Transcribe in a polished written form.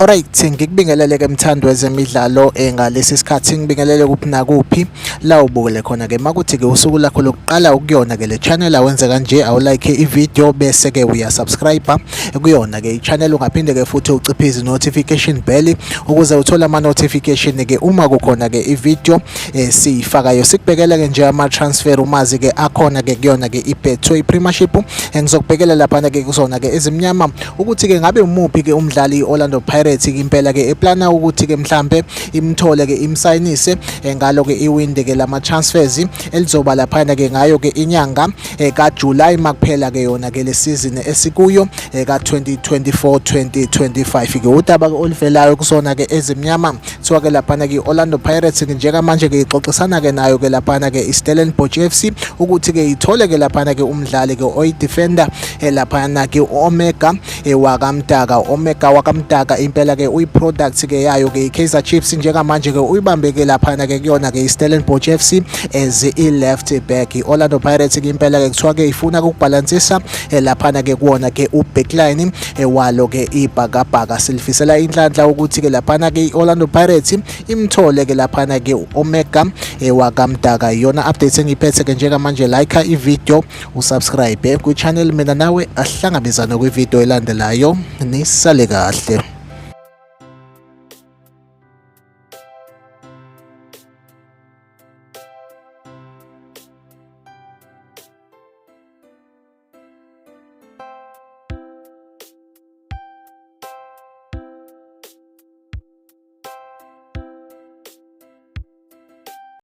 Alright, ngikubingelele ke mthandi wezemidlalo ngalesi sikhathi ngibingelele kuphi nakuphi la ubukele khona ke makuthi ke usuku lakho lokuqala ukuyona ke le channel awenze kanje awulike i-video bese ke uyasubscribe kuyona ke i-channel ungaphinde ke futhi uciphize notification bell ukuze uthole ama notification ke uma kukhona ke i-video esiyifakayo. Sikubhekele ke nje ama transfer umazi ke akhona ke kuyona ke i-Betway Premiership. Ngizokubhekela laphana ke kuzona ke ezimnyama ukuthi ke ngabe umuphi ke umdlali i-Orlando Pirates impela ke eplana ukuthi ke mhlambe imthole ke imsayinise ngalo ke iwindi ke lama transfers elizoba laphana ke ngayo ke inyanga kaJuly makuphela ke yona ke le season esikuyo ka 2024 2025 ke udaba ke oluvelayo kusona ke ezimnyama. Kuthiwa ke laphana ke i-Orlando Pirates ke njengamanje ke ixoxisana ke nayo ke laphana ke iStellenbosch FC ukuthi ke ithole ke laphana ke umdlali ke oyi-defender laphana ke u-Omega wakaMdaka. Omega wakaMdaka impela ke uyi-product ke yayo ke i-Kaizer Chiefs, njengamanje ke uyibambe ke laphana ke kuyona ke iStellenbosch FC as i-left back. I-Orlando Pirates ke impela ke kuthiwa ke ifuna ukubhalansisa laphana ke kuwona ke u-backline walo ke ibhakabhaka. Silifisela inhlanhla ukuthi ke laphana ke i-Orlando Pirates imthole ke laphana ke u-Omega wakaMdaka. Iyona update engiyiphethe ke njengamanje. Like i-video, usubscribe kwi-channel, mina nawe ahlangabezane kwi-video elandelayo. Nisale kahle.